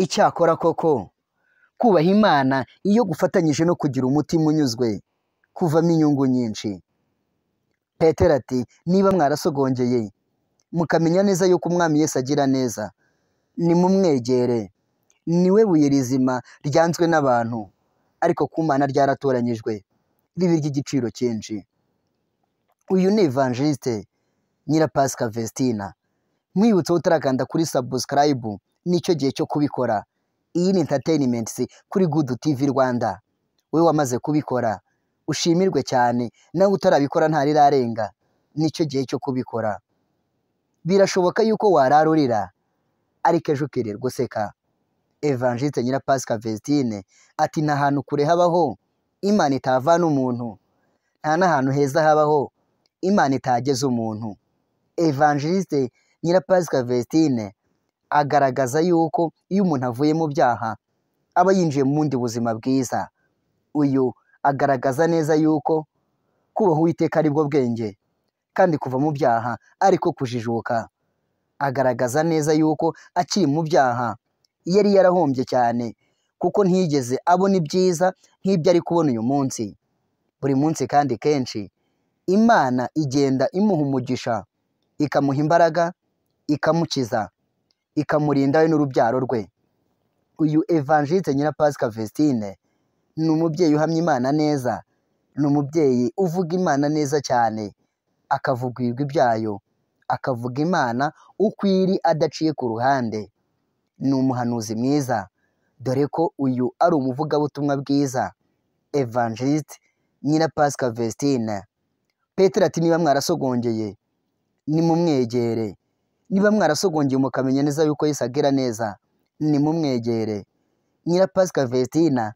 Icyakora koko kubaha Imana iyo gufatanyije no kugira umutima unyuzwe kuvamo inyungu nyinshi. Petero ati niba mwarasogongeye mukamenya neza yuko Umwami Yesu agira neza, nimumwegere, niwe buye rizima ryanzwe n'abantu, ariko ku Mana ryaratoranyijwe ribe iry'igiciro cyinshi. Uyu ni Evangeliste Nyirapasika Vestina. Mwibutse utarakanda kuri subscribe, nicyo gihe cyo kubikora. Iyi ni entertainment kuri Good TV Rwanda. Wowe wamaze kubikora ushimirwe cyane, nawe utarabikora ntarirarenga, nicyo gihe cyo kubikora. Birashoboka yuko warara urira ariko ejo ukirirwa useka. Evangeliste Nyirapasika Vestine ati nta hantu kure habaho Imana itavana umuntu, nta n'ahantu heza habaho Imana itageza umuntu. Evangeliste Nyirapasika Vestine agaragaza yuko iyo umuntu avuye mu byaha aba yinjiye mu bundi buzima bwiza. Uyu agaragaza neza yuko kubaha Uwiteka ari bwo bwenge, kandi kuva mu byaha ariko kujijuka. Agaragaza neza yuko akiri mu byaha yari yarahombye cyane, kuko ntiyigeze abona ibyiza nk'ibyo ari kubona uyu munsi. Buri munsi kandi kenshi Imana igenda imuha umugisha, ikamuha imbaraga, ikamukiza, ikamurinda we n'urubyaro rwe. Uyu Evangeliste Nyirapasika Vestine ni umubyeyi uhamya Imana neza, ni umubyeyi uvuga Imana neza cyane, akavuga ibigwi byayo, akavuga Imana uko iri adaciye ku ruhande. Ni umuhanuzi mwiza, dore ko uyu ari umuvugabutumwa bwiza. Evangeliste Nyirapasika Vestine. Petero ati niba mwarasogongeye nimumwegere, niba mwarasogongeye mukamenya neza yuko Yesu agira neza, nimumwegere. Nyirapasika Vestina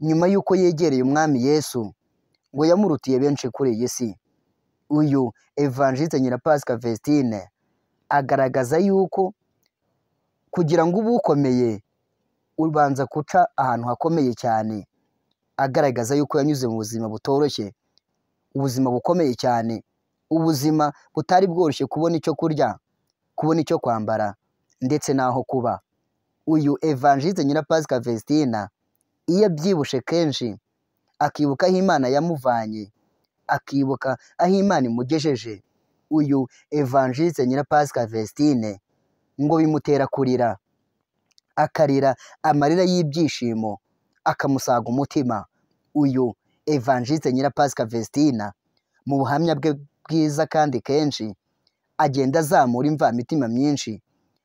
nyuma yuko yegereye Umwami Yesu ngo yamurutiye benshi kuri iyi si. Uyu Evangeliste Nyirapasika Vestine agaragaza yuko kugira ngo ube ukomeye ubanza guca ahantu hakomeye cyane. Agaragaza yuko yanyuze mu buzima butoroshye, ubuzima bukomeye cyane, ubuzima butari bworoshye, kubona icyo kurya, kubona icyo kwambara ndetse n'aho kuba. Uyu Evangeliste Nyirapasika Vestina iyo abyibushe kenshi akibuka aho Imana yamuvanye, akibuka aho Imana imugejeje, uyu Evangeliste Nyirapasika Vestine ngo bimutera kurira, akarira amarira y'ibyishimo, akamusaga umutima. Uyu Evangeliste Nyirapasika Vestina mu buhamya bwe bwiza kandi kenshi agenda azamura imvamitima myinshi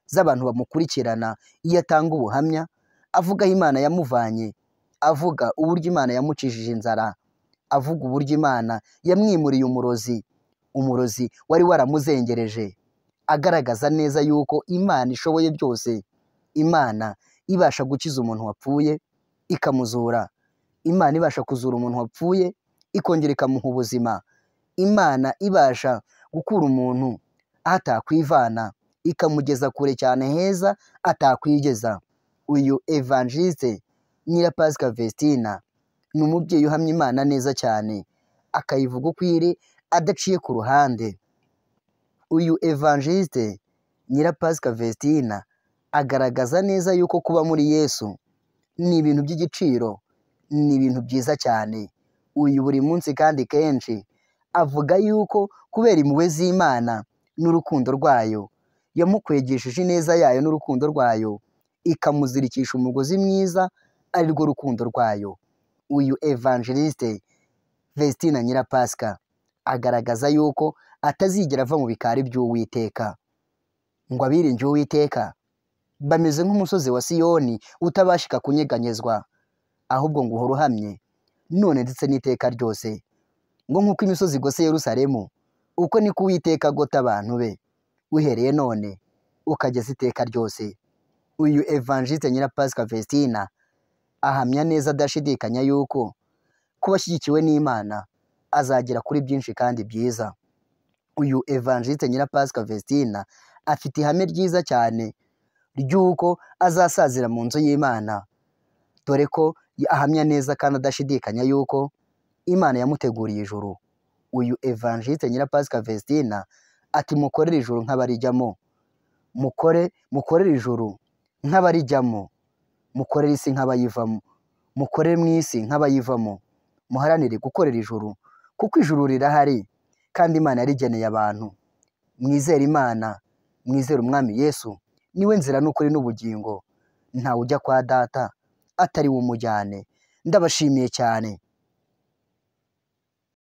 z'abantu bamukurikirana. Iyo atanga ubuhamya avuga aho Imana yamuvanye, avuga uburyo Imana yamucishije inzara, avuga uburyo Imana yamwimuriye umurozi, umurozi wari waramuzengereje, agaragaza neza yuko Imana ishoboye byose. Imana ibasha gukiza umuntu wapfuye ikamuzura, Imana ibasha kuzura umuntu wapfuye ikongera ikamuha ubuzima, Imana ibasha gukura umuntu aho atakwivana ikamugeza kure cyane heza atakwigeza. Uyu Evangeliste Nyirapasika Vestina ni umubyeyi uhamya Imana neza cyane, akayivuga uko iri adaciye ku ruhande. Uyu Evangeliste Nyirapasika Vestina agaragaza neza yuko kuba muri Yesu ni ibintu by'igiciro, ni ibintu byiza cyane. Uyu buri munsi kandi kenshi avuga yuko kubera impuhwe z'Imana n'urukundo rwayo, yamukwegesheje ineza yayo n'urukundo rwayo, ikamuzirikisha umugozi mwiza ari rwo rukundo rwayo. Uyu Evangeliste Vestina Nyirapasika agaragaza yuko atazigera ava mu bikari by'Uwiteka, ngo abiringiye Uwiteka bameze nk'umusozi wa Siyoni utabashika kunyeganyezwa, ahubwo ngo uhora uhamye none ndetse n'iteka ryose. Ngo nk'uko imisozi igose Yerusalemu, uko niko Uwiteka agota abantu be, uhereye none ukageza iteka ryose. Uyu Evangeliste Nyirapasika Vestina ahamya neza adashidikanya yuko kuba ashyigikiwe n'Imana azagera kuri byinshi kandi byiza. Uyu Evangeliste Nyirapasika Vestina afite ihame ryiza cyane ry'uko azasazira mu nzu y'Imana, dore ko ahamya neza kandi adashidikanya yuko Imana yamuteguriye ijuru. Uyu Evangeliste Nyirapasika Vestina ati mukorere ijuru nk'abarijyamo, mukorere ijuru nk'abarijyamo. Mukorere isi nk'abayivamo, mukorere mu isi nk'abayivamo, muharanire gukorera ijuru, kuko ijuru rirahari kandi Imana yarigeneye abantu. Mwizere Imana, mwizere Umwami Yesu, niwe nzira n'ukuri n'ubugingo, ntawe ujya kwa data atari we umujyane. Ndabashimiye cyane.